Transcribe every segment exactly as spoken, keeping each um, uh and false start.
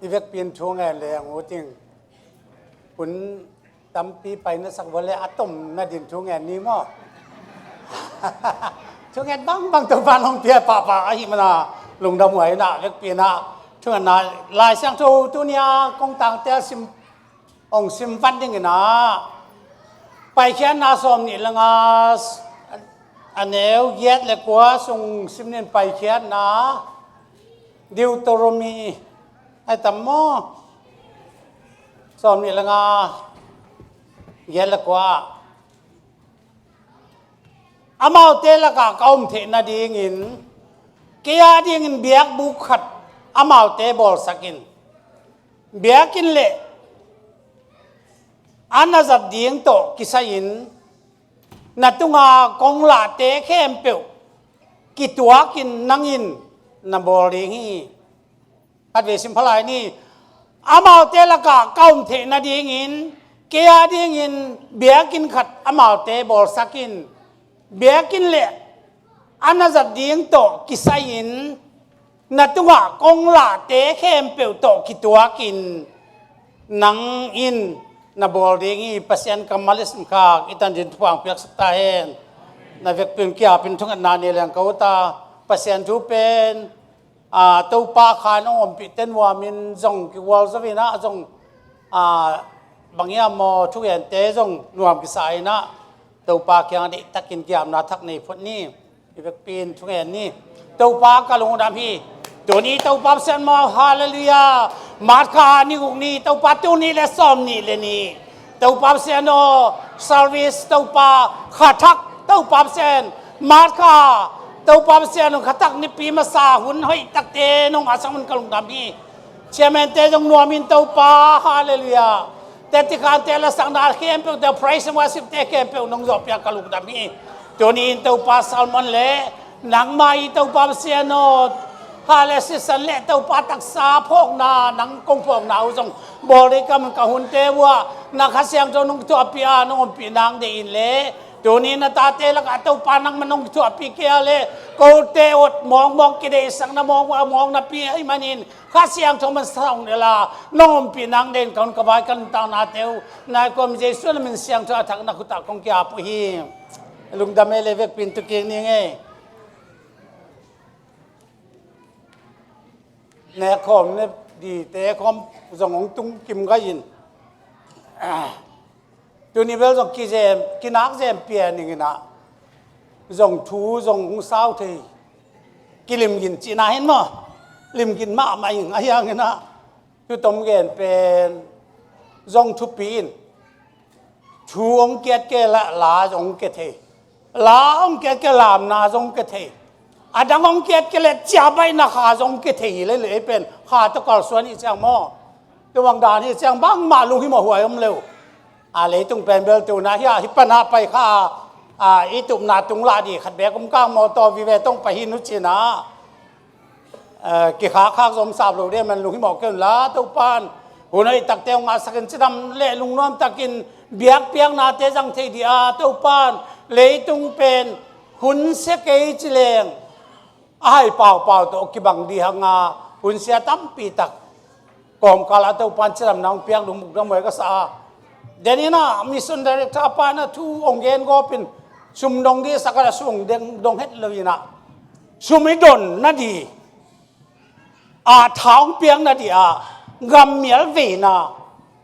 I vekpi in thu ngen leng uh ting. Hun tampi pai na sak vua le a tom na din thu ngen ni maw? Thu ngen bangbang Topa nong pia pahpah ahih mana lungdam huai inah vekpi inah thu ngen na Lai Siangtho tuni a kong tangte a sim hong sim vat ding inah Paikhiatna sawm nih le nga a neu giat le kua sung sim nin Paikhiatna Deuteronomy ai tam maw? Sawm nih le nga giat le kua. Amaute lakah ka om theih nadingin kei a dingin biakbuk khat amaute bawlsak in. Biakinn le a na zat ding tawh kisai-in na tunga kong lahte khempeuh kituakin nangin na bawl ding hi. Khatvei sim pha lai ni. Amaute lakah ka om theih nadingin kei a dingin biakinn khat amaute bawlsak in. Biakinn le a na zat ding tawh kisai-in na tungah kong lahte khempeuh tawh kituakin nang in na bawl ding hi. Pasian kammal i simkhak i tan din thupha hong piaksak ta hen. Na vekpi in kiapin thungetna nei leng ka ut a, Pasian thu pen a, Topa khan hong ompihte nuamin zong kigual zo inah zong, a, bang hiam maw thugente zong nuam kisa inah Topa kiang deihtakin kiapna thak nei phot ni. I vekpi in thungen ni. Topa ka lungdam hi. Tuni Topa Pasian maw, halleluiah. March kha ni guk ni Topa tuni le sawm nih le ni. Topa Pasian aw, service Topa, kha thak Topa Pasian, March kha Topa Pasian aw, kha thak nipi masa hun hoih takte nong a sang hun ka lungdam hi. Chairman te zong nuamin Topa, halleluiah. Te tikhante la sakna khempeuh te praise and worship te khempeuh nong zawh piak ka lungdam hi. Tuni in Topa Salmon le nangmah i Topa Pasian aw, ha le sisan le Topa taksa phawkna nang kong phawkna uh zong bawl dei kam ka hunte uh ah na Kha Siangtho nong kithuahpih a nong ompih nang deih in le tuni na tate lakah Topa nangmah nong kithuahpih kei a le kote awt mawkmawk kideihsakna mawkmawk a mawk napi ahih manin Kha Siangtho man sa ung nela nong ompih nang deih in ka hun ka vai ka nuntaknate uh nai kuam Jesu na min siangtho a thak na khutah kong kiap uh hi. Lungdam ei le vekpi in tu kik ning ei. Nek khawm ne dite khawm zong hong tung kim gai in. Tuni bel zong kizem kinak zem pian ning inah zong thu zong hong sau thei. Kilimgin cihna hin maw? Limgin mahmah ing ahi hang inah thu tom gen pen zong thupi in. Thu hong kiat kei la la zong ke thei. La hong kiat kei lamna zong ke thei. A dang hong kiat kei le ciabaihna kha zong ke thei hi le le pen kha tawh kalsuan hi ciang maw? Tua bang dan hi ciang bangmah lunghimawh huai om leu. A leitung pen bel tuna hi a hi pana pai kha a i tupna tung lah di khat bek om kang maw taw vive tong pai hi nu cina. Eh, kikhakkhak zom sap lo dih man lunghimawh kei unla Topan hun hoih takte hong ngahsakin cidam le lungnuam takin biakpiaknate zang thei dih a Topan leitung pen hun sia kei ci leng a hai paupau tawh kibang dih hanga hun sia tampi tak kawmkal a Topan cidamna hong piak lungmuk dam huai ka sa a. Deninah mission director pana thu hong gen gawpin sum dong dih sakala sum dong het lo inah sum i don na di a tha hong piak na di a gammial veina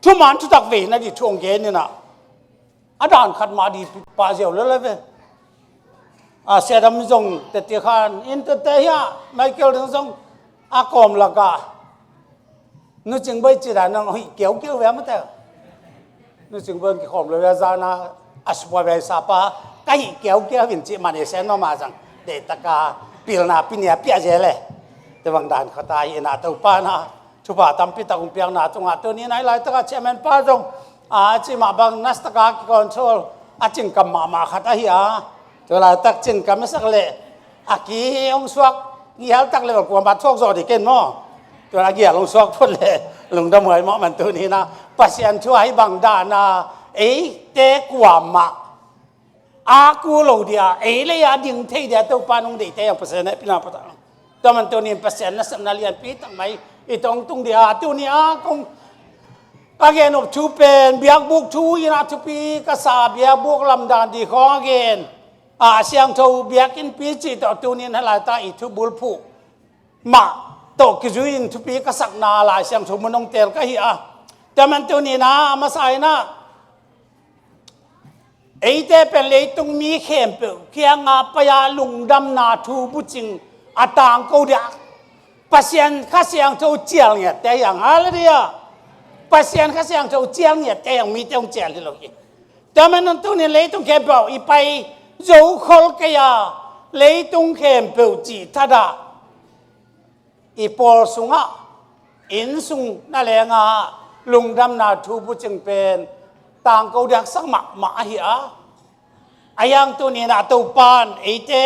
thuman thutak veina di thu hong gen inah a dan khat mah di pah ziau lele ve. A siadam zong tete khan in tete hiah Michael ding zong a kawm lakah nu cing boi ci dan nang hih kiaukiau ve a mate. Nu cing boi kikhawm lo ve a zana a sipua ve a sapa ka hih kiaukiau vin cih man e sen mama zang dehtaka pilna pinia piah ze le. Te bang dan khata hi ina Topa na thupha tampi tak hong piakna tungah tuni nai laitaka chairman pa zong a cimah bang nastaka kicontrol a cingkam mahmah khat ahi a. Tua laitak cingkam i sak leh a ki hong suak ngial tak leh bang kuamah thuak zawh dih ken maw? Tua a gial hong suak phot leh lungdam huai mawh man tuni na Pasian thu ahi bang dahna eite kuamah a ku lo dia ei lei a ding thei dia Topa nong deihte ang Pasian hehpihna patah. Tua man tunin Pasian nasepna lianpi tak mai i tong tung dia tuni a kong ka gen op thu pen biakbuk thu in a thupi ka sa biakbuk lamdan di khawng a gen a siangtho biakinn pi cih tawh tuni in halai ta i thu bulphuh mah tawh kizui in thupi ka sakna Lai Siangtho mun hong tel ka hi a. Tua man tuni in a masa in a eite pen leitung mi khempeuh kianga pai-a lungdamna thu bucing a tangko dia Pasian Kha Siangtho cial ngiatte hiang. Halleluiah. Pasian Kha Siangtho cial ngiatte hiang, mite hong cial hi lo hi. Tua man tuni in leitung khempeuh i pai zo khol kei a leitung khempeuh cih thadah i pawl sungah inn sung na lenga lungdamna thu bucing pen tangko diaksak mahmah ahi a. A hiang tuni in a Topan eite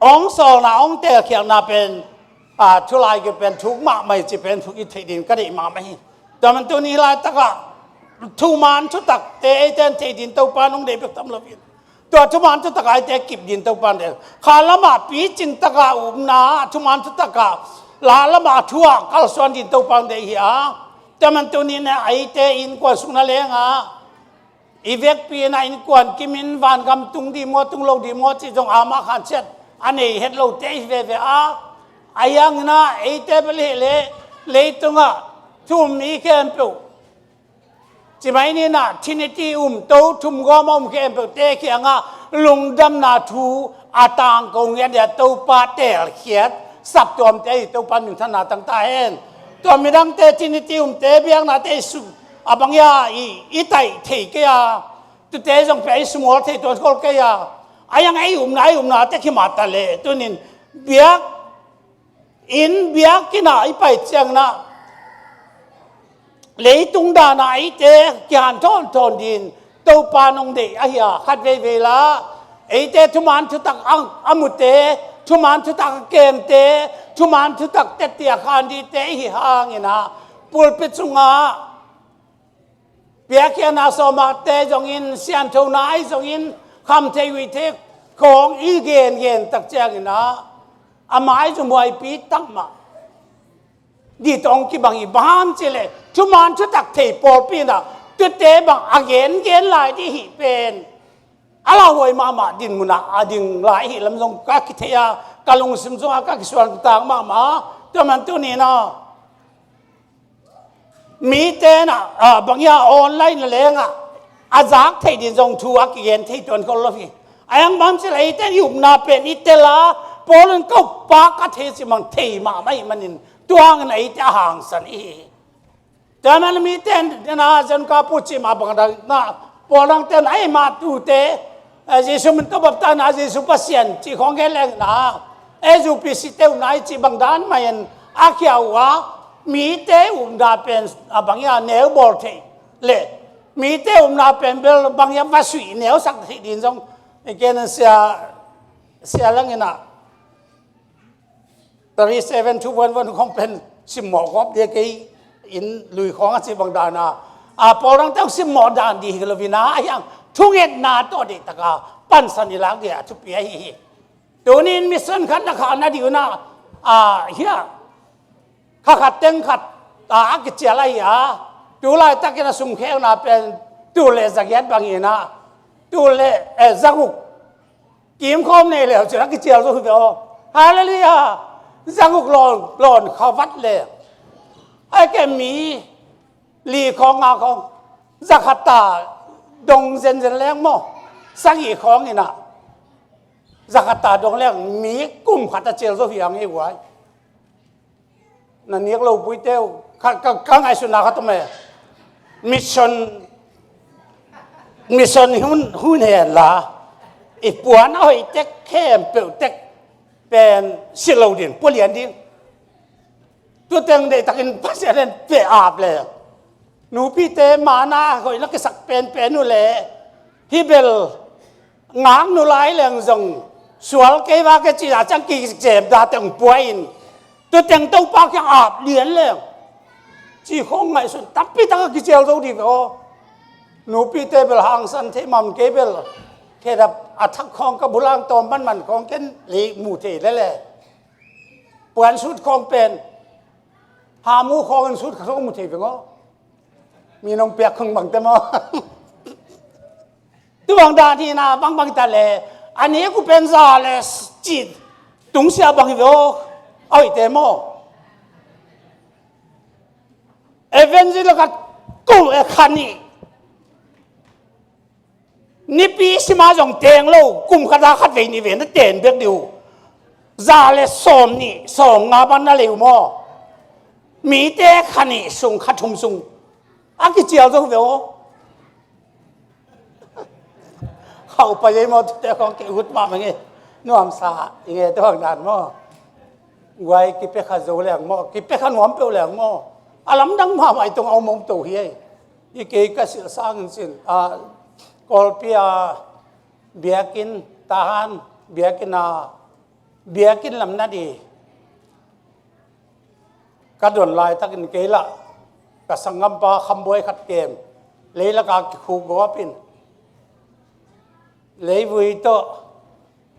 hong sawlna hong telkhialhna pen a thulai gil pen thuk mahmah hi ci pen thuk i theih din ka deih mahmah hi. Tua man tuni laitakah thuman thutakte eite in theih din Topan hong deih bek tam lo in tua thuman thutak a eite kip din Topan deih. Kha lamah picing taka upna thuman thutak a la lamah thu ah kalsuan din Topan deih hi a. Tua man tuni in a eite innkuan sung na lenga i vekpi in a innkuan kim in vangam tung di maw tung lo di maw cih zong amah khanciat a nei het lote hi veve a. A hiang in a eite bel hi leh leitungah thu um mi khempeuh Ci mai ni in a Trinity um, To thum gawm a um khempeuhte kiangah lungdamna thu a tangko ngiat dia Topa telkhiat saptuamte ahi Topa minthanna tang ta hen. Tua midangte Trinity umte biaknate i su a bang ia i, i taih thei kei a, tute zong pia i sumawl thei tuan khol kei a, a hiang ei umna, ei umna te khimah ta leh tunin biak inn biakinn ah i pai ciangin ah leitung dan ah eite kihanthawn thawn din Topa nong deih ahi a, khat veivei la eite thuman thutak a, a mute, thuman thutak a kemte, thuman thutak tetti a khan dite i hi hangin ah pulpit sungah piakkhiatna sawmakte zongin, sianthona ahi zongin, khamthei uite khawng i gengen tak ciangin ah a maizum huaipi takmah di tawh hong kibang hi. Bang hang cih leh thuman thutak thei pawlpi in ah tute bang a gengen lai di hi pen a lauhuai mahmah din mun ah a ding lai hi lam zong ka kithei a, ka lungsim sungah ka kisuan tak mahmah. Tua man tuni in ah mite in ah, ah, bang ia online a lengah a zak theih din zong thu a kigen thei tuan khol lo hi. A hiang bang cih leh eite i upna pen i tel a, Paul in ka uppa ka thei cih bang thei mahmah ahih manin tua hangin eite a hangsan i hi hi. Tua man mite in ah zon ka pu cih mah bang dan ah Paul dangte in ah ei mah tute eh, Jesu min tawh baptisena Jesu Pasian cih khawng gen leng in ah eh, U P C te upna i cih bang dan mah in a khia uh a, mite upna pen a bang ia neu bawl theih leh mite upna pen bel bang ia va suih neusak theih din zong i gen in sia, sia lang in ah Tari seven two one one khawng pen simmawh gawp dia kei in lui khawng a cih bang dan a, a Paul dangte hong simmawh dan di hi lo in ah a hiang thungetna tawh deih taka pansan i lak dia a thupi ahi hi. Tuni in mission khat na khahna ding un ah a hia kha khat teng khat a, a kicial ahi a, tu laitakin a sumkhekna pen tul le zagiat bang hi in ah tul le eh, zaguk kimkhawm nei leu cin a kicial zo hi ve aw. Halleluiah. Zaguk lawn, lawn kha vat le ai ke mi li khawng nga khawng zakhat ta dong zenzen leng maw, sagih khawng in ah zakhat ta dong leng mi kum khat a cial zo hi ang ei uai. Na nek lo puite uh ka, ka, ka ngaihsutna khat om e. Mission, mission hun, hun hen la i puan a hoih tek khempeuh tek pen silh lo din, pua lian din. Tuteng deihtakin Pasian in pe ap le nupite mana hoih na kisak penpen uh le hih bel ngaknu lai leng zong sual kei va kei ci a ciang kicem date hong pua in tuteng Topa kiang ap lian leng ci khawng ngaihsun tampi taka kicial zo dih ve aw. Nupite bel hangsan thei mam kei bel khedap a thak khawng ka bulang tawm manman khawng ken lei mu thei lele. Puan sut khawng pen Hamu khawng in sut kha khawng mu thei veng aw. Mi nong piak khawng bang te maw? Tu bang dan hi na bangbang ta le, a nek uh pen za le cih tungsiah bang hi ve aw. A hoihte maw? Evangelist khat kum e kha nih. Nipi sima zong teng lo, kum khat a khat vei nih vei na ten bek dih uh. Za le sawm nih, sawm nga bang na lei uh maw? Mite kha nih sung, kha thum sung a kicial zo ve aw. Khauh pai ei maw, tute khawng kei ut mah meng e. Nuamsa i nge te hang dan maw? Guai kipia kha zo leng maw, kipia kha nuam peuh leng maw? A lamdang mahmah i tong a om om to hi ei. I kei ka silh sangin sin a, Kawlpi a biakinn, Tahan biakinn a, biakinn lam na di ka don laitakin kei lah ka sanggampa khambuai khat kem, leilaka kikhuk gawpin leivui tawh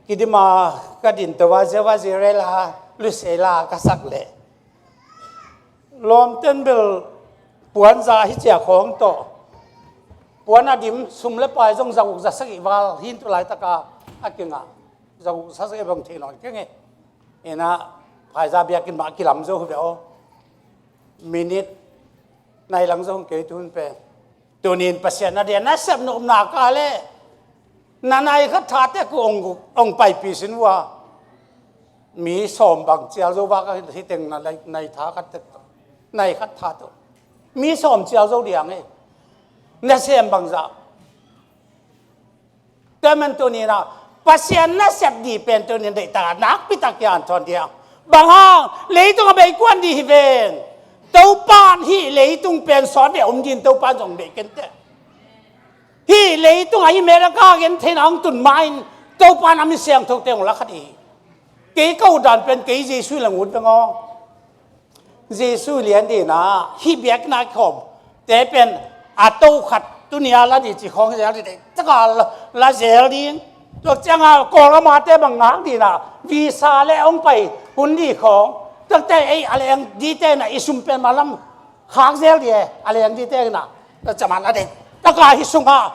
kidima ka din to va zia va zia rela lusela ka sak leh lawmten bel puanza hi cia khawng tawh puan a dim sum le pai zong zaguk zasagih val hin tu laitaka a kingah zaguk zasagih bang thei nawn kenge. Ina phaiza biakinn mah kilam zo hi ve aw. Minit nai lang zo hong kei tuhun pen. Tunin Pasian na dia na sep nopna ka le na nai khat thate ku ong, ong paipi sin vua. Mi sawm bang cial zo va ka hi teng na nai, nai tha khat tek to. Nai khat tha to. Mi sawm cial zo diang e. Na sem bangzah. Tua man tuninah Pasian na sep dih pen tunin deihtakah nakpitak kian thawn diang. Bang hang leitung a beikuan dih hi ven. Topan hih leitung pen sawt ve om din Topan zong beih kenteh. Hih leitung a hih melaka gen theina hong tun main Topan a mi siangthote hong lakha dih hi. Kei ka utdan pen kei Jesu lang ut veng aw. Jesu lian dina hih biakna khawm te pen a to khat tunia la di ci khawng zel di taka la zel ding. Tua cianga Kawlgam a te bang ngak dina visa le hong pai hun di khawng takte ei a leng dite na i sum pen malam khak zel di e a leng dite na ta caman a dek taka hi sunga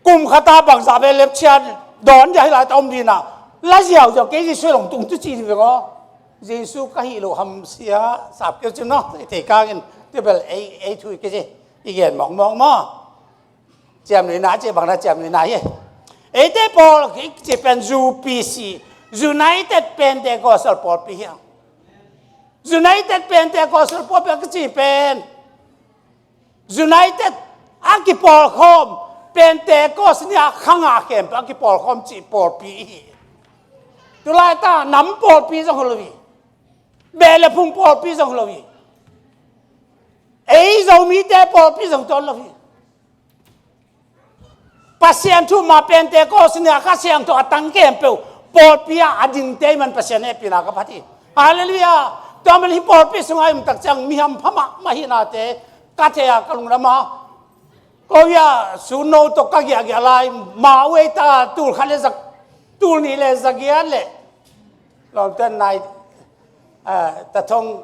kum khata bangza ve lepchia dawn dia hi lai ta om dina la ziau ziau kei Jesu long tung tu ci hi veng aw. Jesu ka hih loh hamsia sap keu cin no, i thei kangin tebel ei, ei thu i kei ci i gen mawkmawk maw? Ciamnuihna ci bangna ciamnuihna hi. Eite pawl i ci pen U P C, United Pentecostal pawlpi hi. United Pentecostal pawlpi a kici pen United a kipawlkhawm, Pentecost ni a khanga khempeuh a kipawlkhawm cih pawlpi i hi. Tulai ta nam pawlpi zong lo hi. Beh le phung pawlpi zong lo hi. Ei Zomite pawlpi zong tawn lo hi. Pasian thu ma Pentecost ni a Kha Siangtho a tang khempeuh pawlpi a a dingte i man Pasian hehpihna ka phat hi. Halleluiah. Tua man hi pawlpi sungah i umtak ciang mi hampha mahmah hihnate ka thei a ka lungdam a. Ko hia sun no tawh ka giahgiah lai ma uei ta tul khat le zak tul nih le zagiat le lawmten nai. Eh, ta thong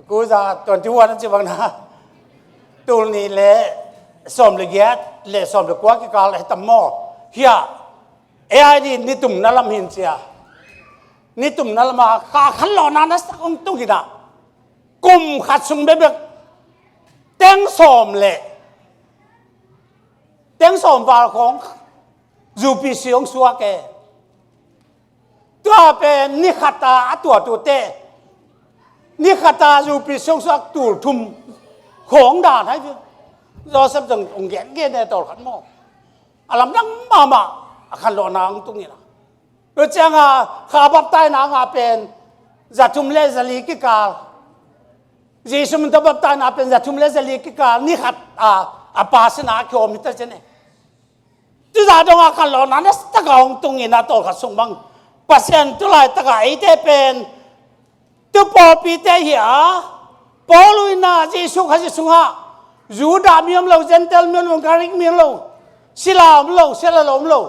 kuza twenty one an ci bang na tul nih le sawm le giat le sawm le kua kikal he tam maw? Hia A I D nitum na lam hin cia. Nitum na lama kha khan lawna na sak hong tung hina. Kum khat sung bebek teng sawm le teng sawm val khawng U P C hong suak e. Tua pen ni khata a tuatute ni khata U P C hong suak tul thum khawng dan hai ve. Joseph zong hong gen gen e tawlkhat maw? A lamdang mahmah a khan lawhna hong tung ina. Tua cianga kha baptaina ngah pen za thum le za li kikal. Jesu min tawh baptaina pen za thum le za li kikal ni khat a, a pa sina a kiawm hi ta cene. Tuza donga khan lawhna na taka hong tung ina tawlkhat sung bang Pasian tulaitaka eite pen tu pawlpite hi a, Paul uh ina Jesu Khazih sungah Judah mi om lo, Gentile mi om lo, Greek mi om lo, sila om lo, sila lo om lo,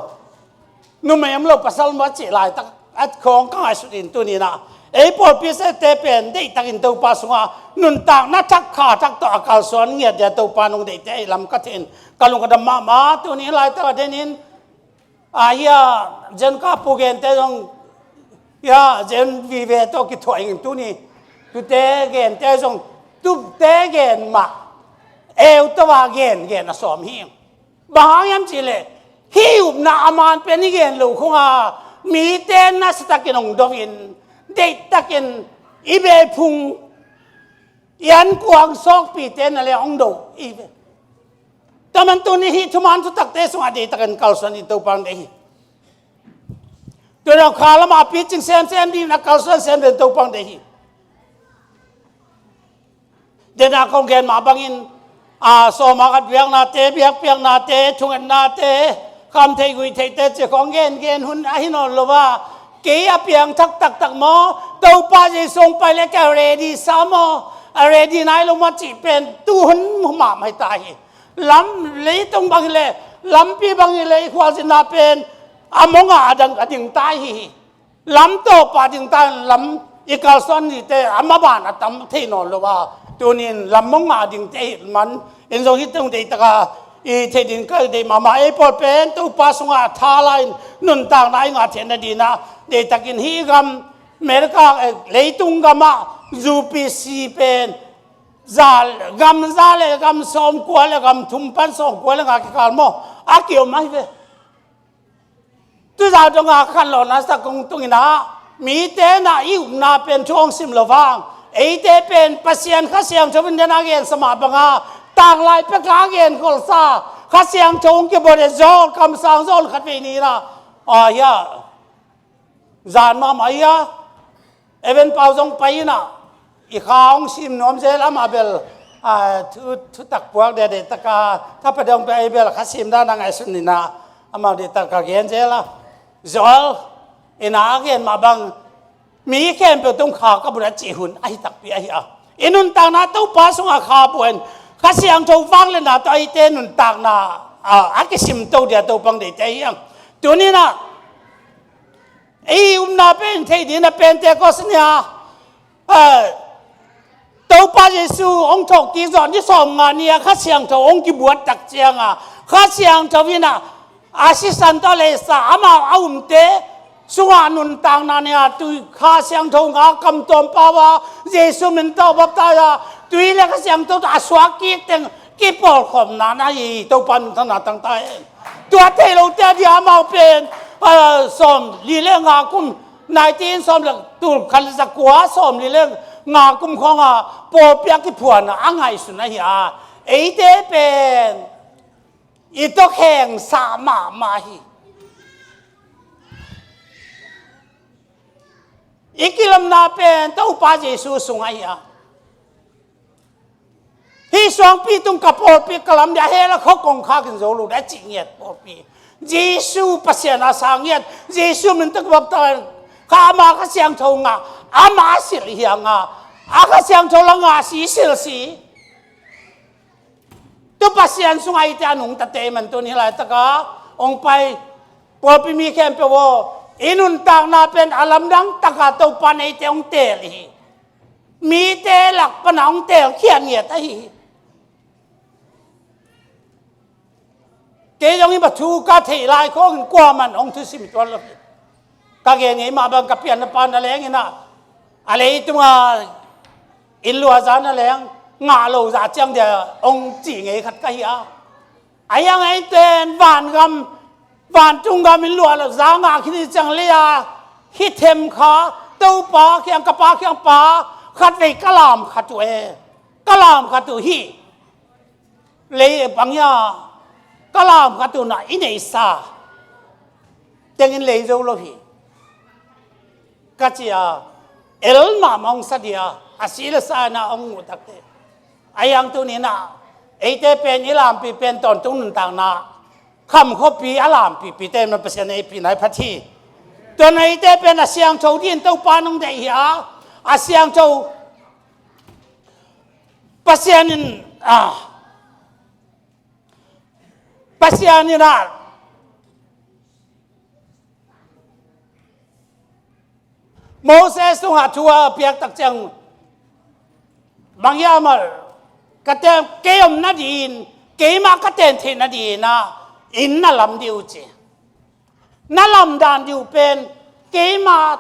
numei om lo, pasal om lo a cih laitak a khawng ka ngaihsut in tuninah Ei pawlpi sete pen deihtakin Topa sungah nuntakna thak kha thak tawh a kalsuan ngiat dia Topa nong deihte ahi lam ka theih in ka lung ka dam mahmah. Tuni laitak a denin a hia zen ka pu gente zong hia zen vive tawh kithuah in tuni tute gente zong tute gen mah eu tawh a gen gen a sawm hi. Bang hang hiam cihleh hih upna a man pen i gen lo khunga mite nasatakin hong dovin deihtakin i beiphung i ankuang sawkpite na le hong do i ve. Tua man tuni hih thuman thutakte sungah deihtakin kalsuan i Topa hong deih hi. Tua kha lamah picing semsem ding na kalsuan semsem Topa hong deih hi. Dena kong gen mah bangin a sawma khat biaknate biakpiaknate thungetnate khamtheih guihtheihte ci kong gen gen hun ahi nawn lo a kei a piang thak taktak maw Topa Jesu hong pai le kei a ready sa maw a ready nai lo maw cih pen tuhun mahmah hi ta hi. Lam leitung bang hileh lampi bang hileh i khualzinna pen a mawngah a dang a ding ta hi hi. Lam tawpah ding ta in lam i kalsuan nite a maban a tam thei nawn lo a tunin lam mawngah dingte hi man in zong hih tung deitaka i thei ding ka deih mahmah ei pawl pen Topa sungah thala in nuntakna i ngah theihna dinah deitakin hih gam America eh, leitung gamah U P C pen za gam za le gam sawmkua le gam thum pan sawmkua le nga kikal maw a kiom ahi ve. Tuzau dong a khan lawhna sak kong tung inah mite na i upna pen thu hong sim lo vang eite pen Pasian Kha Siangtho in dena gensa mah banga tanglai peka gen kholsa Kha Siangtho hong kibawl e zawl kamsang zawl khat vei ni inah a hia zan mahmah hia. Even Pau zong pai inah i kha hong sim nuam zel amah bel a, thu, thutak puak dede taka thapa dong pe ei bel kha sim dan a ngaihsun inah amah de taka gen zel a zol inah a gen mah bang mi khempeuh tung kha ka bun a cih hun ahi takpi ahi a i nuntakna Topa sungah kha buan Kha Siangtho vang le na tawh eite nuntakna a, a kisim to dia Topang deite ahi ang tuninah ei upna pen thei dina Pentecost nia Topa Jesu hong thawhkik zawh ni sawmnga ni a Kha Siangtho hong kibuat tak cianga Kha Siangtho inah a sisan tawh leisa amau a umte sungah nuntakna nia tui Kha Siangtho nga kamtuam pau a Jesu min tawh baptaiza tui le Kha Siangtho tawh a suak kik teng kipawlkhawmna na hi Topa nuntakna tangta hen. Tua thei lote a dia amau pen sawm li le nga kum nineteen sawm le tul khat le zakua sawm li le nga kum khawnga pawlpi a kiphuana a ngaihsun ahi a eite pen i tawkheng sah mahmah hi. I kilomna pen Topa Jesu sung ahi a hih suangpi tung ka pawlpi ka lam dia hela kho kong khakin zo lo dia cih ngiat pawlpi Jesu Pasian a sa ngiat Jesu min tuk baptaize kha ama Kha Siangtho ngah ama a silh hi a ngah a Kha Siangtho la ngah si silh si. Tu Pasian sungah i te a nungtate man tun hi laitaka hong pai pawlpi mi khempeuh aw i nuntakna pen a lamdang taka Topa neite hong teel hi. Mite lak pana hong teelkhiat ngiat ahi hi. Kei zong hi ma thu ka theih lai khawngin kuaman hong thusim tuan lo hi. Ka gen ngei mah bang ka pianna pa na leng inah a leitunga inn luaza na leng ngah lo zah ciang dia hong cih ngei khat ka hi a a hiang eiten vangam vantung gam inn luah lo za ngah khini ciang lei a hi them kha Topa khiang ka pa khiang pa khat vei ka lam khat uh e ka lam khat uh hi. Lei bang hia ka lam khat uh na i neihsa tengin lei zo lo hi. Ka ci a el mahmah hong sa dia a si le sa na hong muh takte a hiang tuninah eite pen i lampi pen tawntung nuntakna kham khuapi a lampipite man Pasian ei pi nai phat hi. Tuan eite pen a siangtho din Topa nong deih hi a a siangtho Pasian in a Pasian in a Moses tungah thu a piak tak ciang, bang hiam a, ka ten, kei om nadingin, keimah ka ten theih nadingin ah, inn na lam dih uh ci. Na lamdan dih uh pen, keimah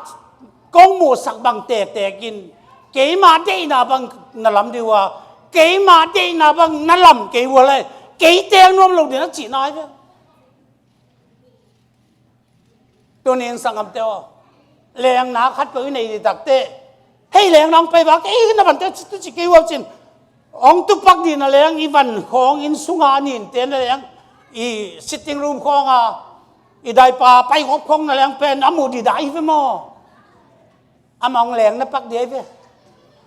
kong muhsak bang tektek in, keimah deihna bang na lam dih uh a, keimah deihna bang na lam kei uh a le, kei teel nuam lo ding na cihna hi ve. Tunin sanggamte aw, lengna khat peuh i neih dih tak teh, hei, lengna hong pai bak, ei, na vante tu ci kei uh a cin, hong tupak dihna leng, i van khawng, inn sunga a ninte na leng, i sitting room khawnga i daipa pai gawp khawng na leng pen a muh dih dah hi ve maw? Amah hong leng na pak dih hi ve.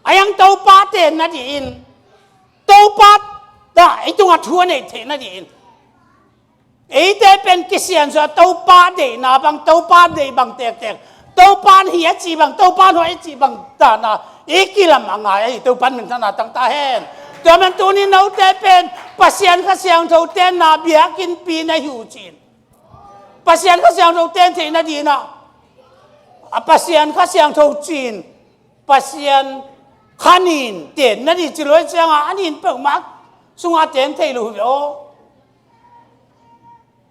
A hiang Topa ten nadingin, Topa dah i tungah thu a neih theih nadingin, eite pen kisiansuah, Topa deihna bang, Topa deih bang tektek, Topa in hih a cih bang, Topa in hoih a cih bang dana i kilam a ngai ahi, Topa in minthanna tang ta hen. Tua man tunin note pen Pasian Kha Siangtho tenna biakinnpi na hi uh cin. Pasian Kha Siangtho ten theih nadingin ah, a Pasian Kha Siangtho cin, Pasian Kha Nin ten nading ci luai ciangah a nin peuhmah sungah ten thei lo hi ve aw.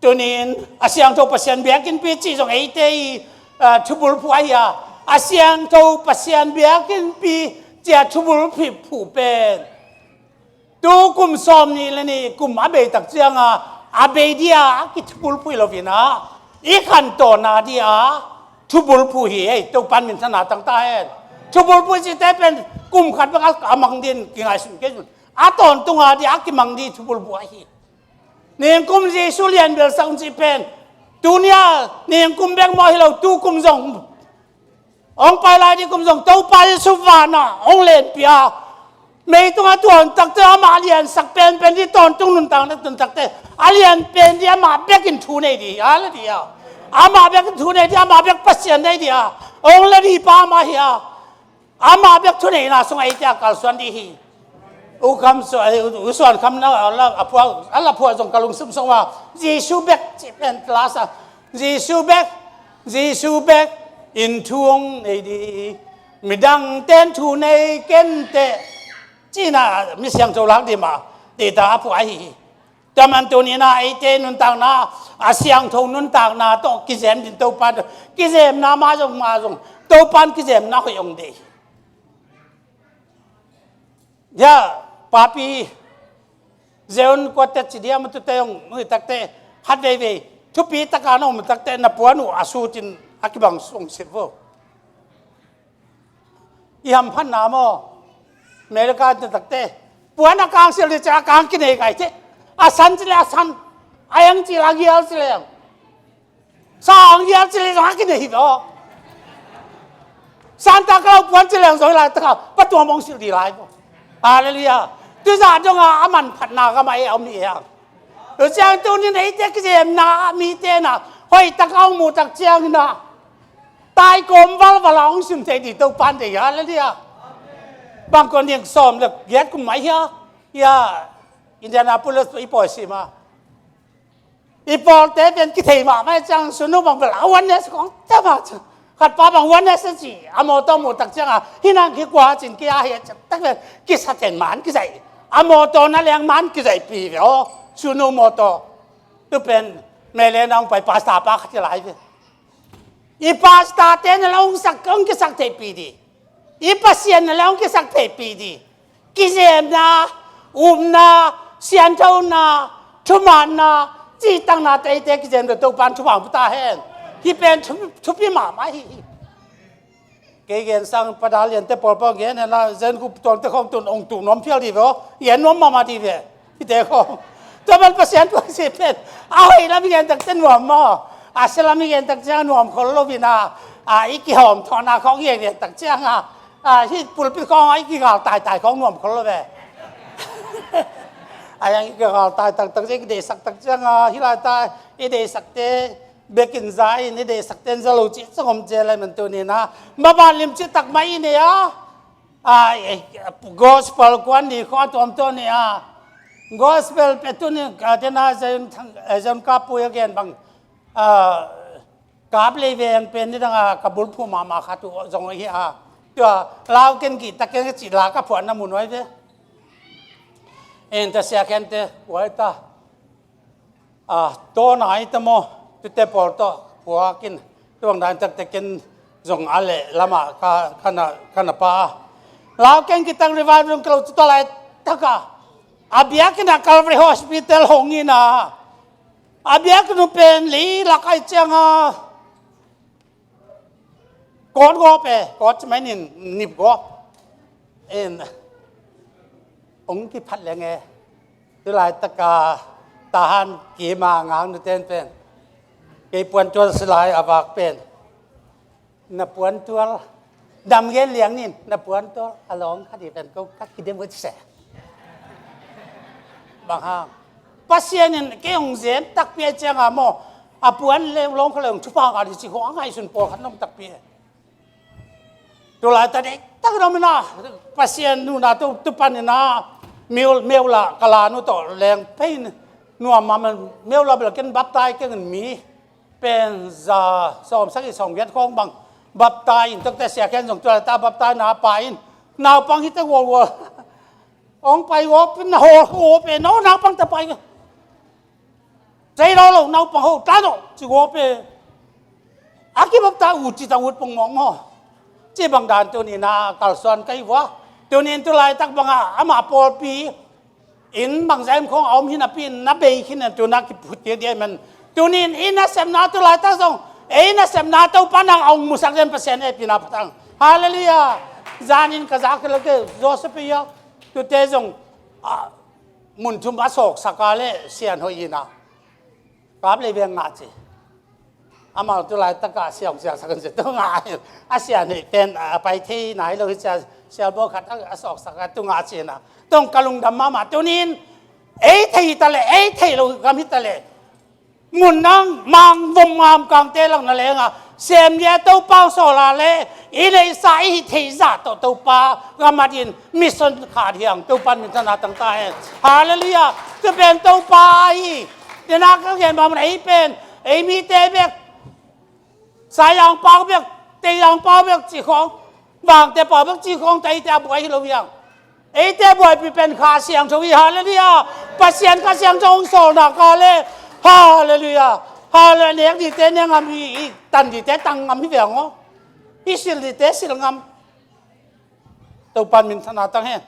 Tunin a siangtho Pasian biakinnpi cih zong eite i, ah, thubulphuh ahi a, a siangtho Pasian biakinnpi cih a thubulphuh pen tu kum sawm nih le nih kum a bei tak cianga a bei dih a, a kithubulphuh hi lo-in ah, i khantohna dih a thubulphuh hi ei, Topa in minthanna tang ta hen. Thubulphuh cihte pen kum khat bek a mang ding kingaihsun kei un. A tawntunga dih a kimang dih thubulphuh ahi. Ningkum Jesu lianbelsak un cih pen, tuni-a ningkum bek maw hi lo, tu kum zong hong pai lai dih kum zong Topa Jesu vanah hong lenpih a, mei tungah tuan takte amah a liansak penpen dih, tawntung nuntakna tun takte a lian pen dih amah bekin thu nei dih hi a, la dih a. Amah bekin thu nei dih, amah bek Pasian nei dih a, hong la dih pa amah hi a. Amah bek thuneihna sungah eite a kalsuan dih hi. U Kham Suan, U Suan Kham na a la, a phuah, a la phuah zong ka lungsim sungah Jesu bek cih pen lasa, Jesu bek, Jesu bek in thu hong nei dih, midangte in thu nei kenteh, ci-in ah mi siangtho lak dih mah, dih ta a phuah ahi hi. Tua man tunin ah eite nuntakna, a siangtho nuntakna tawh kizem ding Topa tawh, kizemna mah zong, mah zong Topa in kizemna hoih hong deih hi. Ya, papi Zion Quartet ci dih a, ma tute hong mu takte, khat veivei thupi taka na om takte na puan uh a sut in a kibang sung sit vo. I hamphatna maw, America in takte puan a kang silh dih ciang a kang kinei kai teh. A san ci leh a san, a eng ci leh a gial ci leh a eng, sa a eng gial ci leh zong a kinei hi ve aw. Santa Claus puan ci leh zong hi lai taka patuam hong silh dih lai maw. Halleluiah. Tuzah dongah a manphatna gamah ei a om hi ei a. Tua ciang tunin eite kizemna mite na hoih taka hong muh tak ciangin ah, taikawm valval a hong sim thei dih Topa in deih hi. Halleluiah. Bang kong ding, sawm le giat kum mah hi a, hi a, Indianapolis i pawi sim a, i pawlte pen kithei mahmah hi ciang, sunu bang bel a oneness kong tam a ciang, khat pa bang oneness a ci, a mawtaw muh tak cianga, hi nang hi kua cin kia hi a ciang, tak pen kisa ten man kizaih, a mawtaw na leng man kizaihpih ve aw, sunu mawtaw. Tu pen Malaysia na hong pai pastor pa khat hi lai ve. I pastor te na la hong sak, hong kisak theihpih dih. I Pasian na la hong kisak theihpih dih. Kizemna, upna, sianthona, thumanna, cihtakna teite kizem lo Topa in thupha hong pia ta hen. Hih pen thu-, thupi mahmah hi. Kei gen sang pada liante pawlpawl gen hen la, zen gup tuangte khawng tun hong tuh nuam phial dih ve aw. Gen nuam mahmah dih ve. Hihte khawng. Tua man Pasian puak si pen a hoih lam i gen takte nuam maw? A sia lam i gen tak ciang nuam khol lo-in ah, a, i kihawm thawhna khawng i gen tak ciang a, a, hih pulpit khawng a i kigal taitai khawng nuam khol lo ve. A, i kigal tai taktak ciang i deihsak tak ciang a, hih laitak i deihsakte bekin za in, i deihsakte in za lo cih zong om cia lai man tunin ah, maban limci tak mah i nei a. A, eh, gospel kuan ni khawng a tuamtuam ni a. Gospel pen tuni, a, tena Zion Thang, eh, Zion Kapui a gen bang, a, Kaplei veng pen nidang a ka bulphuh mahmah khat uh zong hi a. Tua lau ken kihta ken ka cih la ka phuahna mun uh ahi ve. En ta sia ken te uai ta. A, tawna i ta maw, tute pawl tawh phuak in, tua bang dan takte ken zong a leh lamah ka, ka na, ka na pa a. Lau ken kitak revival ka lo tu ta lai taka. A biakinn ah Calvary Hospital hong in a. A biakinn uh pen lei lak ai ciang a. Kawt gawp e, kawt ci mai nin nip gawp. En, hong kiphat leng e. Tu laitak a tahan kima ngang nu ten pen. Kei puantual si lai a vak pen. Na puantual. Dam gen liang nin, na puantual. A lawng khat i pen ko ka kidem ko ci se. Bang hang. Pasian in kei hong zen takpi a ciang a maw. A puan le lawng khat le hong thupha ka di ci hong a ngaihsun pawl khat nong takpi e. Tu laitak dek tak dong mina Pasian nuna tu, tu pan ina miul, miul a ka la nu tawh leng pei in nuam mah man miul a bel ken baptai keng in mi pen za sawm sagih sawm giat khawng bang baptai in tokte sia ken zong tu laitak baptai na pa in naupang hi ta gual gual. Hong pai gawp in na hawl gawp e, no naupang ta pai. Tei lo lo naupang ho ta no ci gawp e. A kibap ta ut ci ta ut pong mawk maw. Ci bang dan tuni na kalsuan ka hi vua. Tuni in tu laitak bang a ama pawlpi in bang zaim khawng a om hi napi in na bei khin in tu na kiphut kik dia man. Tuni in i nasepna tu laitak zong ei nasepna Topa nang a hong musak den Pasian e pi na patang. Halleluiah. Zan in ka zak kila ke Joseph ia. Tute zong a, mun thum a sawksak a le sian hoih ina. Kap lei veng ngah ci. Amau tu laitak a siang siangsak in ci tu ngah. A sian hoih pen a pai thei nai lo hi cia sial bawl khat a, a sawksak a tu ngah ci ina. Tong ka lungdam mahmah tunin ei thei hi ta le, ei thei lo gam hi ta le. Mun nang mang vom ngam kangte lang na lenga sem lia Topa sawl a le i neihsa i hih theih zah tawh Topa gam a din mission khat hiang Topa min thana tang ta hen. Halleluiah. Tu pen Topa hi. Tena ka gen bang ei pen ei mite bek Sai Yang pau bek, Tei Yang pau bek ci khawng, Vangte pau bek ci khawng ta eite a buai hi lo hiang. Eite buaipi pen Kha Siangtho hi. Halleluiah. Pasian Kha Siangtho hong sawlna ka le. Halleluiah. Halleluiah. Nek dite ne ngam hi, i tan dite tang ngam hi veng aw. I sil dite sil ngam. Topan min thana tang hen.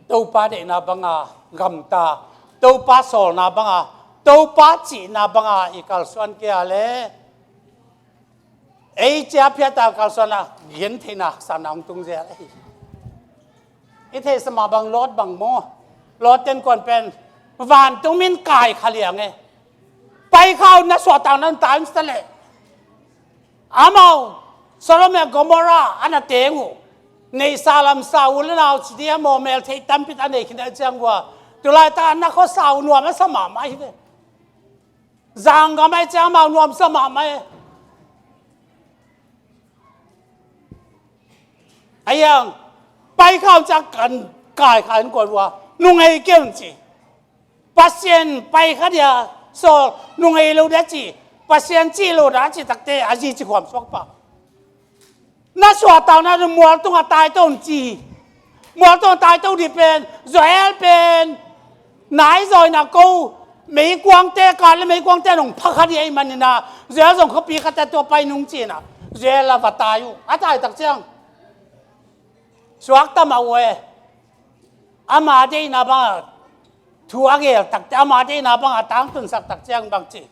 Topa deihna banga gamta, Topa sawlna banga, Topa cihna banga i kalsuan kei a le ei cia phiata kalsuan a gentheihna haksatna hong tung zel ahi. I theihsa mah bang Lot bang maw? Lot tenkuan pen vantung min kai kha liang e. Pai kha uh na suahtak na ta in sta leh. Amau Sodom le Gomorrah a na teng uh neihsa lamsa u le nau ci dia maw mel theih tampi a nei khin a ciang ua. Tulai ta na khuasa uh nuam a sa mahmah hi ve. Zanggam ai ciang amau nuam sa mahmah e. A yang pai kha uh ciang kan kai kha in kuan ua nung ei kei un ci. Pasian pai kha dia sawl nung ei lo dia ci. Pasian cih lo dia ci takte a zi ci khuam suak pah. Na suahtakna mual tungah taito un ci. Mual tungah taito dih pen Joel pen nai zawina ko meikuangte kan le meikuangte nong phakha dih ei manina Joel zong khuapi khat a tua pai nung cina Joel a va tai uh a taitak ciang suakta mah uh e. Ama deihna banga thu a gel takte ama deihna banga tangtunsak tak ciang bang ci.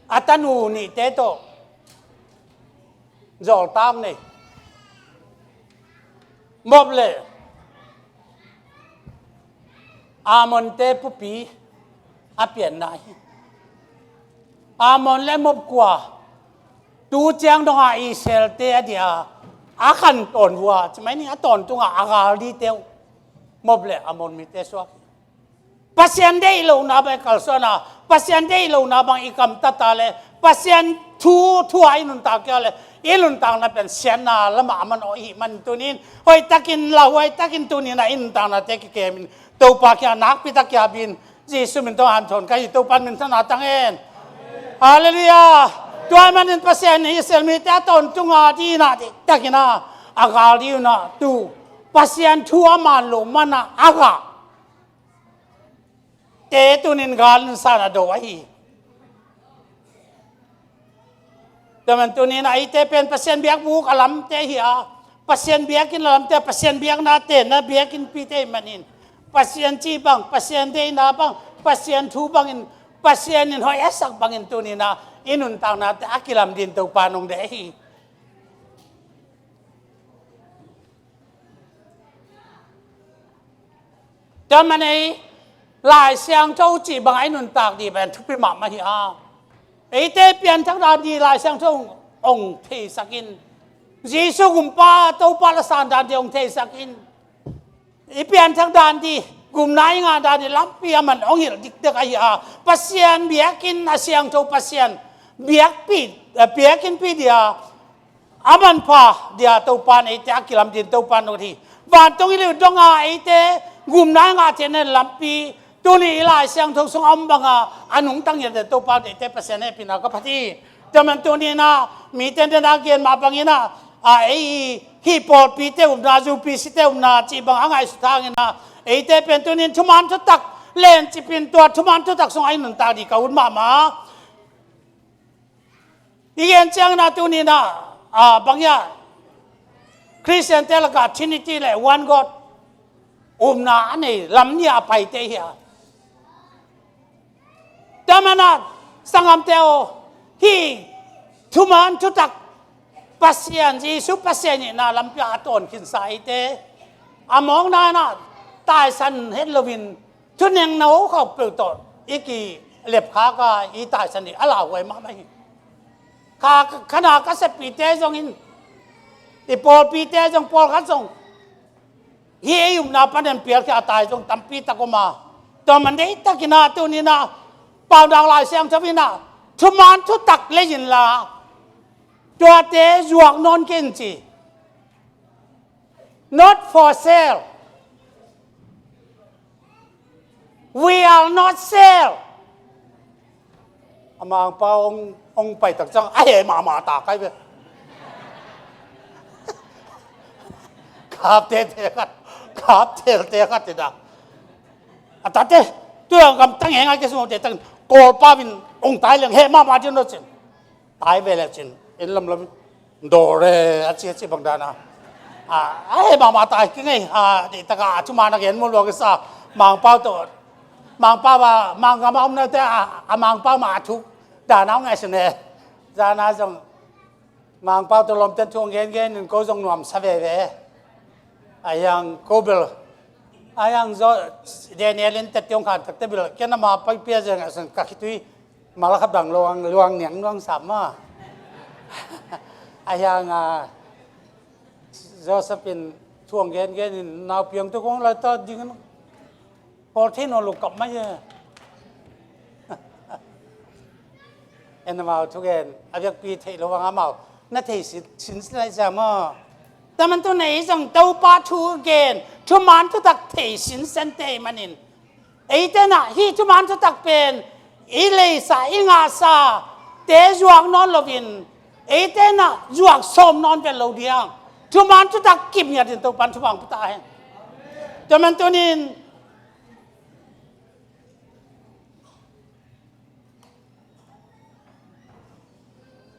A tanu nihte tawh zawltak nei. Moab le Ammonte pupi a pianna hi. Ammon le Moab kua tu ciang donga Israelte a dia a khan tawn vua ci mai ni a tawntunga a gal dite uh Moab le Ammon mite suak hi. Pasian deih lohna bang i kalsuana Pasian deih lohna bang i kamtata le Pasian thu thua i nuntak kia le i nuntakna pen siatna lamah a man aw i hih man tunin hoihtakin lauhuaitakin tunina i nuntaknate kikemin Topa kiang nakpi tak kiapin Jesu min tawh hanthawn ka hi. Topa min thang hen. Halleluiah. Tua ahih manin Pasian in Israel mite a tawntung a ding in ah diktak in ah a gal ding in ah tu Pasian thu a man loh man ah a gah te tuni in gal in san a do ahi. Tua man tuni in ah eite pen Pasian biakbuk a lamte hi a, Pasian biakinn a lamte, Pasian biakna te na biakinnpite ahih manin, Pasian cih bang, Pasian deihna bang, Pasian thu bangin, Pasian in hoih a sak bangin tuni in ah i nuntaknate a kilam ding Topa in hong deih hi. Tua man ei Lai Siangtho cih bang a i nuntak ding pen thupi mahmah hi a. Eite pianthak dan ding Lai Siangtho hong theisak in. Jesu gumpa Topa la san dan ding hong theisak in. I pianthak dan ding, gupna i ngah dan ding lampi a man hong hilh diktak ahi a. Pasian biakinn a siangtho Pasian biakpi, eh, biakinnpi ding a a manpha ding a Topa in eite a kilam ding Topa in hong deih hi. Vantung i lih uh dong a eite gupna i ngah theihna lampi tuni i Lai Siangtho sung a om bang a a nungta ngiat ding Topa in eite Pasian hehpihna ka phat hi. Tua man tuni in ah mite in a gen mah bangin ah, a, ei hih pawlpite upna, UPC te upna cih bang a ngaihsut hangin ah eite pen tuni in thuman thutak lencip in tua thuman thutak sung a i nuntak ding ka ut mahmah. I gen ciangin ah tuni in ah, a, bang hiam, Khristiante lakah Trinity le One God upna a nei lam nih a paite hi a. Tua man ah sanggamte aw, hih thuman thutak Pasian, Jesu Pasian hihna lampi ah a tawn khinsa eite a mawkna in ah taisan het loin thunengno khawng peuh tawh i kilep khak a i taisan ding a lauhuai mahmah hi. Kha, kha na ka seppihte zong in, i pawlpite zong, pawlkhat zong hih ei upna panin pialkhia a tai zong tampi tak om a. Tua man deihtakin ah tuni in ah Paunak Lai Siangtho in ah thuman thutak lei inla tuate zuak nawn kei in ci. Not for sale. We are not sale. A Mangpau hong, hong pai tak ciang a heh mahmah ta kai ve. Khap tete khat, khap telte khat in ah, a tate, tua gamtang heng a kisum te tang Kawlpau in hong tai leng heh mahmah ding lo cin. Tai ve le cin, inn lamlam in dawre a ci a ci bang dan a. A, a heh mahmah ta kei ngei, a, deihtak a thuman a gen mu lua kisa, Mangpau tawh, Mangpau a, Manggam a omnate a, a Mangpau mah a thuk dan a hong ngaihsun e. Zan a zong Mangpau tawh lawmten thu hong gengen in ko zong nuamsa veve. A hiang ko bel, a hiang zaw Daniel in tette hong khan takte bel ken ama pai pia zia ngaihsun ka khitui mal khat bang luang, luang niang luang sam ma. A hiang, a, Joseph in thu hong gengen in nau piang tu kong lai ta ding in pawl thei nawn lo kap mai e. En amau thugen a biakpi theih lo vang amau na thei sin, sin lai sia maw? Tua man tu nei zong Topa thu gen, thuman thutak thei sinsen te ahih manin eite in ah hih thuman thutak pen i leisa, i ngahsa te zuak nawn loin eite in ah zuak sawm nawn vet lo ding a, thuman thutak kip ngiat in Topa in thupha hong pia ta hen. Tua man tunin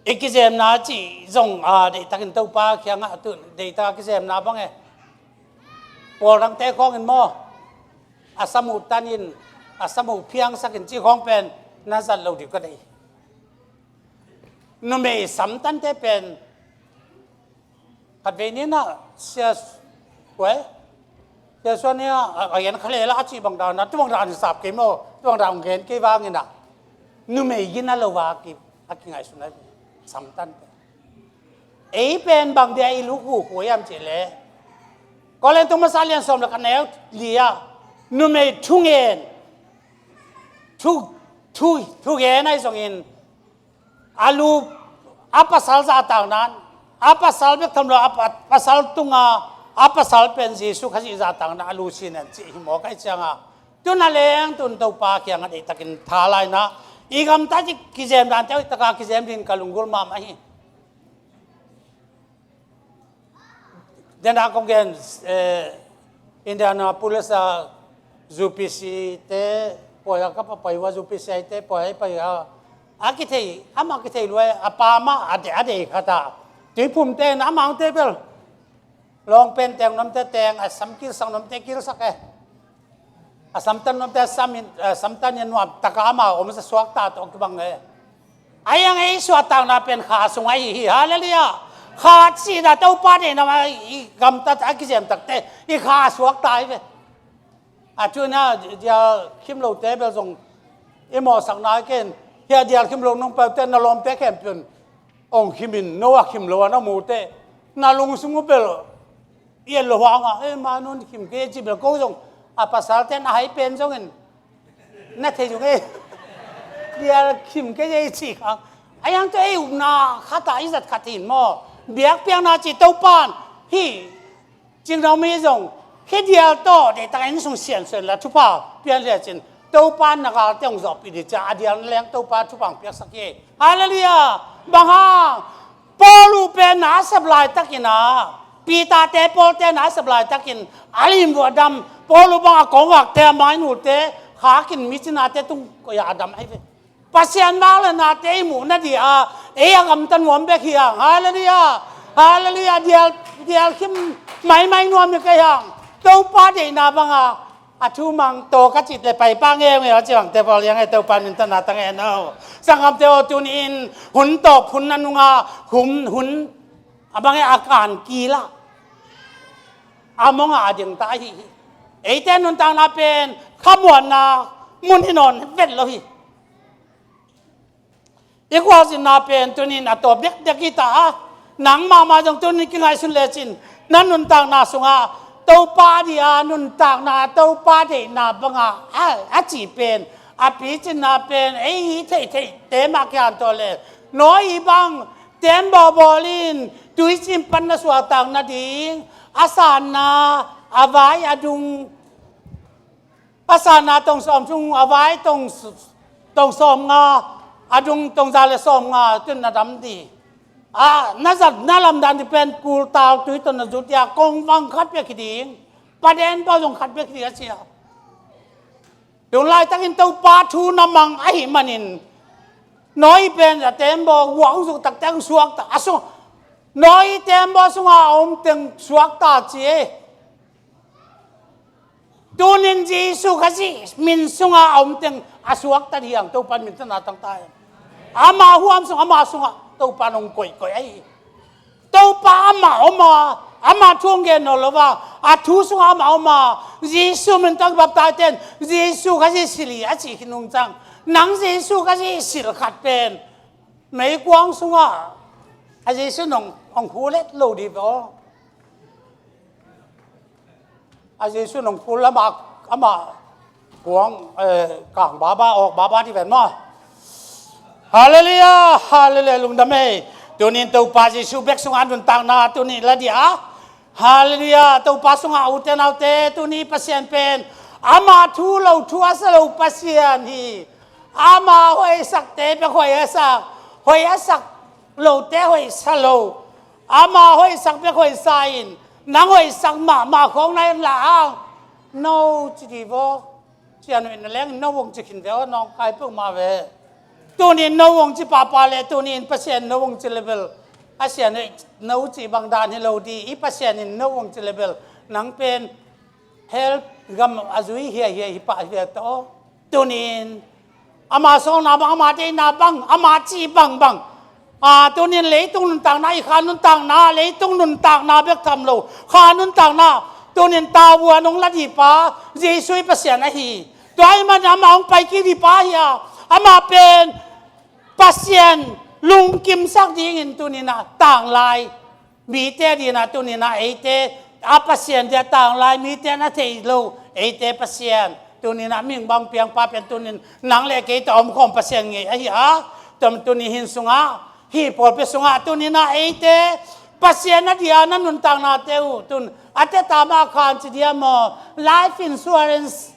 i kizemna cih zong, a, deihtakin Topa kiangah tu, deihtak a kizemna bang e. Pawl dangte khawngin maw, a sam uh tanin, a sam uh phiangsakin cih khawng pen na zat lo ding ka deih. Numei samtante pen khatvei ni in ah sia, kua e, sia Suan ni a, a, a gen kha lel a, a cih bang dan a, tu bang dan sap kei maw, tu bang dan gen kei vangin ah numei gina lo a ki, a kingaihsun a samtan pen. Ei pen bang dia i luk huhua hiam cih leh Korin thu masa lian sawm le khat neu li ah numei thungen, thu, thu, thugen ahi zongin a lu, a pasal zahtak nan, a pasal bek tham lo, a pa, pasal tunga A pasal pen Jesu Khazih zahtakna a lusin an cih hi maw, ka hih ciangah tun a leng tun Topa kiangah deihtakin tha lainah i gamtat i kizem dante hoih taka kizem din ka lunggulh mahmah hi. Dena kong gen, eh, Indianapolis a U P C te, pawi a ka pa pai uh a, U P C te pawi a i pai uh a, a kithei, amah kithei luai, a pa mah a de, a dei khat a, tuiphum te in amah te bel lawng pen teng nuamte teng, a sam kilsak nuamte kilsak e. A samtan nuamte a sam in, a samtan in nuam taka amau om sa suakta tawh kibang e. A iang ei suahtakna pen kha sung ahi hi. Halleluiah. Kha sihna Topa deihna mah i gamtat a kizem takte i kha suakta hi ve. A tuna dial khim lote bel zong i mawhsakna ken, hia dial khim lo nong paute na lawmte khempeuh in ong khimin, no a khim lo a na mute na lungsung uh bel i et lo hanga, ei, ma nun khim kei ci bel ko zong, a pasal ten a hai pen zongin na thei zong ei, dial khim kei ei ci khang. A iang tawh ei upna khata i zat khat hin maw? Biakpiakna ci Topan hi. Cingno mi zong hih dial tawh deihtakin sung siansuan la thupha pian liacin Topa na galte hong zawhpih dih cia a dial na leng Topa thupha hong piaksak hi. Halleluiah. Bang hang? Paul uh pen na a sep laitakin a, Peter te Paul te na a sep laitakin a limvuah dam, Paul uh bang a kongvakte a mainulte khakin micinate tung koiah a dam ahi ve. Pasian vak le nate i muh nadih a, ei a gamta nuam bek hi hang. Halleluiah. Halleluiah. Dial, dial khim maimai nuam hi kei hang. Topa deihna banga a thu mang tawh ka cih le paipa ngeungeu a ci bangte pawl iang e, Topa min tana ta ngen o. Sanggamte aw, tuni-in hun tawp hun a nunga hum hun a bang e a kan kila a monga a dingta ahi hi. Eite nuntakna pen khamuanna mun hi nawn vet lo hi. I khualzinna pen tunin a tawp dekdek hi ta a, nang mahmah zong tunin kingaihsun lecin na nuntakna sungah Topa dih a nuntakna, Topa deihna banga a, a cih pen, a picinna pen ei hi theihtheihte mah kian tawh le, Noah bang tembaw bawlin tuicin pan na suahtak nading a sanna, a vai a dung, a sanna tong sawm sung, a vai tong, tong sawm nga, a dung tong za le sawm nga tun na dam dih. A na zat na lamdan dih pen kultal tui tawh na zut dih a, kongvang khat bek hi ding, paden bawh zong khat bek hi ding a ci a. Tun laitakin Topa thu na mang ahi manin Noah pen a tembaw guah hong zuk takte hong suakta a sung, Noah tembaw sunga a om teng suakta ci e. Tunin Jesu Khazih min sunga a om teng a suakta dih hang, Topa min tana tangta hen. Ama huam sung, ama sungah Topa nong koihkoih ahi. Topa ama oma, ama thu hong gen nawn lo a, a thu sungah ama oma, Jesu min tang baptite in Jesu Khazih silh hi a cih khin nung cang. Nang Jesu Khazih silh khat pen meikuang sungah a Jesu nong hong khulet lo dih ve aw. A Jesu nong phul amah, amah kuang, eh, kang baba, awk baba ti ven maw? Halleluiah, halleluiah, lungdam ei. Tunin Topa Jesu bek sungah nuntakna tunin la dih a. Halleluiah, Topa sungah ute naute, tuni Pasian pen ama thu lo, thu a sa lo Pasian hi. Ama hoihsakte bek hoih a sak, hoih a sak lote hoih sa lo. Ama hoihsak bek hoih sa in, nang hoihsak mahmah khawng na en la ang. No ci dih vaw. Cian uh in na leng no vong ci khin ve aw, nawngkai peuhmah ve. Tunin no vong ci pahpah le tunin Pasian no vong ci le bel, a Sian hoih no ci bang dan hi lo dih, i Pasian in no vong ci le bel nang pen hell gam a zui hiahia hi pah hi ve ta aw. Tunin ama sawlna bang, ama deihna bang, ama cih bangbang, a, tunin leitung nuntakna, i kha nuntakna, leitung nuntakna bek tham lo, kha nuntakna, tunin tavuan hong la dih pa Jesu i Pasian ahi. Tua ahih manin ama hong pai kik dih pa hi a, ama pen Pasian lungkimsak dingin tuninah tanglai mite dinah tuninah eite a Pasian dia tanglai mite na thei lo, eite Pasian tuninah mihing bang piangpa pen tunin nang le kei tawh omkhawm Pasian ngei ahi a, tom tuni hin sungah, hih pawlpi sungah tuninah eite Pasian a dia na nuntaknate uh tun a teta mah khan ci dia maw, life insurance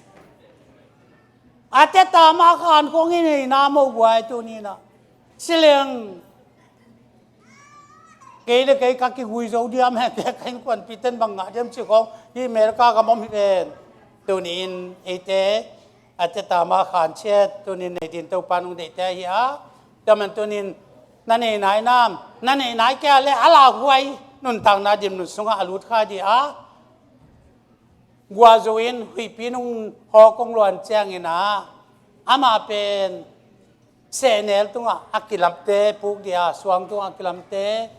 a teta mah khan kong i neina maw guai tuninah. Sileng kei le kei ka kigui zo diam he, kei ka innkuanpihte in bang ngah diam cih khawng hih America gam om hi ven. Tunin eite a teta mah khan ciat tunin nei din Topa nong deihte ahi a. Tua man tunin na nei nai nam, na nei nai kei a le a lauhuai nuntakna dimnun sungah a lut kha di a. Guah zo in huihpi nung hawk kong luan ciangin ah amah pen sehnel tungah a kilamte puk dia, suang tungah a kilamte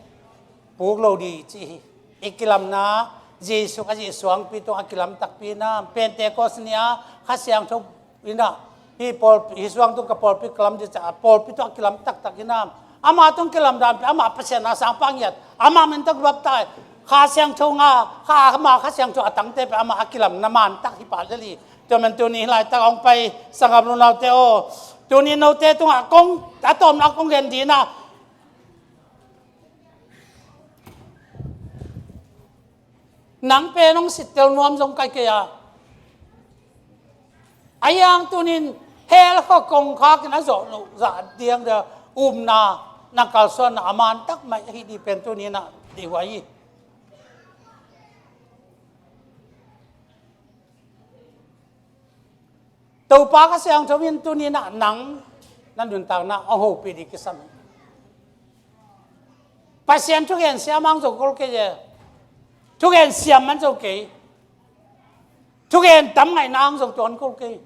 puk lo di ci hi. I kilamna Jesuh a zih suangpi tungah a kilam takpi na, Pentecost ni a Kha Siangtho ina, hi pawl, hi suang tung ka pawlpi kilam di ca, pawlpi tungah a kilam taktak ina, amah tung kilam dan pi, amah Pasian a sangpa ngiat, amah min tak baptai, Kha Siangtho nga, kha amah Kha Siangtho a tangte pi, amah a kilamna man tak hi pa lel hi. Tua man tuni laitak hong pai sanggam lu naute aw. Tuni note tungah kong a tawmna kong gen dina. Nang pen hong sittel nuam zong kai kei a. A yang tunin hell kha kong khakin a zawh loh zah diang dia upna na kalsuanna a man tak mai ahi di pen tuninah dihhuai hi. Topa Kha Siangtho in tuninah nang na nuntakna a hopih ding kisam hi. Pasian thugen siam ang zo kol kei e. Thugen siam man zo kei. Thugen tam ngaihna ang zo tuan kol kei.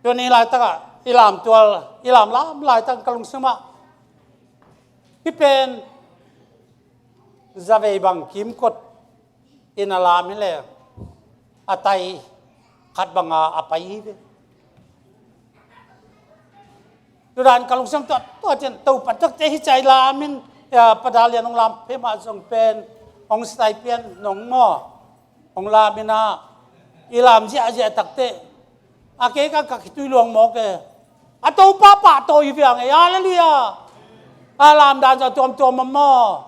Tuni laitakah i lam tual, i lam lam laitak ka lungsimah hih pen zavei bang kimkot in a lam hi le a tai khat banga a pai hi ve. Tudan ka lungsim tuah tuah cian Topa takte hi cai lamin, ya, Pada Lian hong lam phe mah zong pen hong sitai pian nong maw, hong lamin ah i lam ziahziah takte a kei ka ka khitui luang mawk e. A Topa pahtawi hi viang e. Halleluiah. A lam dan zong tuamtuam a maw.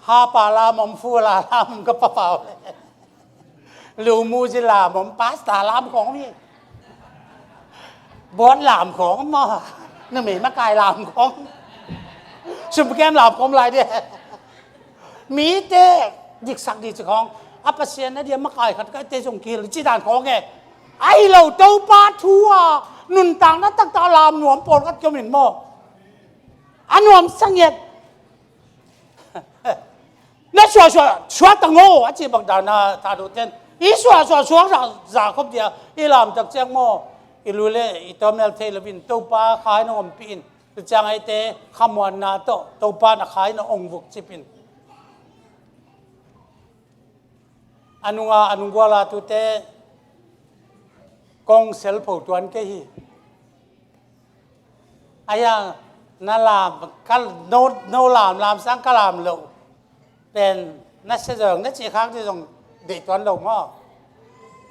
Hapa lam om, fula lam om, ka papau le. Lumuzi lam om, pasta lam khong om hi. Bawt lam khong om maw. Numei makai lam khong. Sumkem lam khong lai dia. Mite diksak di ci khong. A Pasian na dia makai khat ka te zong kihil ci dan khong e. Ahi lo Topa thu a nuntakna taktak lam nuam pawlkhat kiomin maw. A nuam sangiat. Na suahsuah suak tang aw a cih bang dana thaduhten i suahsuah suak za khop dia i lamtak ciang maw, i lu le i tawmel thei loin Topa khai na ompih in. Tu ciang eite khamuanna tawh Topa na khai na ong vukcip in. A nunga a nungguala tute kong selpho tuan kei hi. Aya na lam ka no, no lam lam sang ka lam lo pen na se zong na cih khak di zong deih tuan lo maw?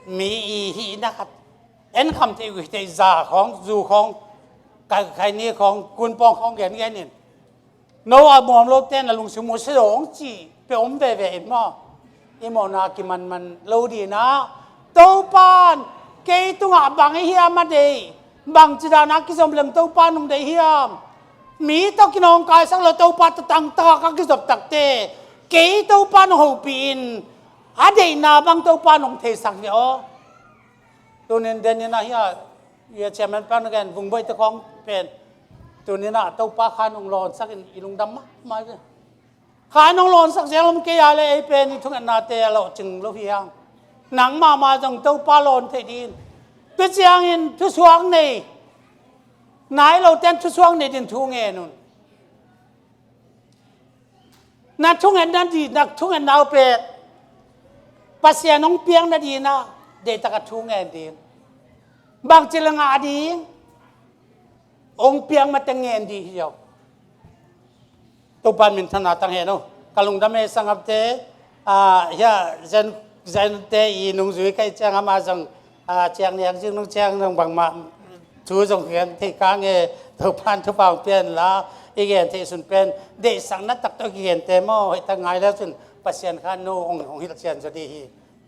Mi i hihna khat en kham thei uh hi thei, za khawng, zu khawng, kai, kai ni khawng, kunpawng khawng gen gen in. No a muam lote na lungsim uh se zong ci pe om veve in maw? I mawhna kimanman lo dinah Topan kei tungah bang i hiam a deih, bang cidana kizom leng Topa nung deih hiam? Mi tawh kinawngkaisak lo Topa tatangtaka ka kizop takte kei Topa nung hopih in a deihna bang Topa nung theisak hi aw. Tunin denin ahi a, ia ciaman pan gen vungboih te khawng pen tuninah Topa kha nung lawnsak in i lungdam mahmah ve. Kha nong lawnsak zel om kei a le ei pen i thungetnate a lawhcing lo hi hang. Nang mahmah zong Topa lawn thei din. Tu ciangin thusuak nei nai loten thusuak nei din thu ngen un. Na thungetna di, na thungetna uh pen Pasian hong piang nadinah deihtaka thu ngen din. Bangci le ngah ding hong piang mate ngen dih hi lo. Topan minthanna tang hen uh. Ka lungdam e sanggam te, ah, hia, Zen, Zen te i nungzui kai ciang amah zong, ah, ciang niak zing nung ciang nung bangmah thu zong hian thei ka nge, Topan thupha hong pian la. I gen theih sun pen deihsakna taktak i kigente maw, hoih tak ngai le cun Pasian kha no hong, hong hilh cian zaw dih hi.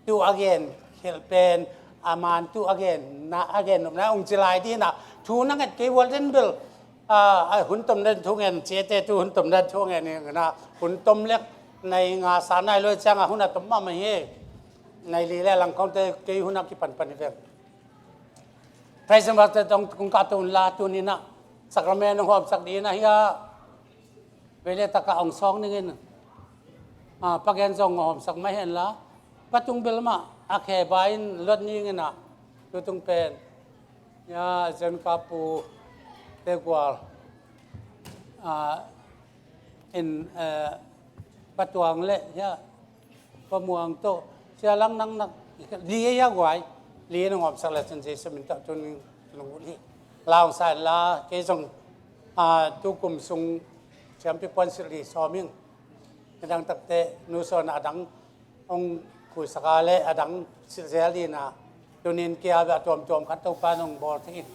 Tu a gen hilh pen a man, tu a gen na, a gen nopna hong ci lai dih na. Thu na nget kei, Walden bel a, a hun tom den thu ngen ciate, tu hun tom den thu ngen ing na. Hun tom lek nai nga sa nai loi ciang a hun a tom mahmah hi. Nai li le lang khawngte kei hun a kipanpan hi veng. Praise and worship tong kong kah to un la, tuni na Sacrament hong hawmsak dih na hi a, vei le taka hong sawng ning in, a, pagen zong hong hawmsak mai hen la, patung bel mah a khe bai in luat ning in a, tutung pen ya zen ka pu te gual, a, in, eh, patuang le ya pamuang to sia lang nang nak li ya guai, li nang om sak le cun Jesu min tawh tun lung hi. Laung sa in la kei zong, a, tu kum sung siampi puan silh li sawm ing. Adang takte nu sawn a dang hong khuisaka le a dang silh zel dih na, tunin kia beh a tuamtuam khat Topa nong bawl thei in.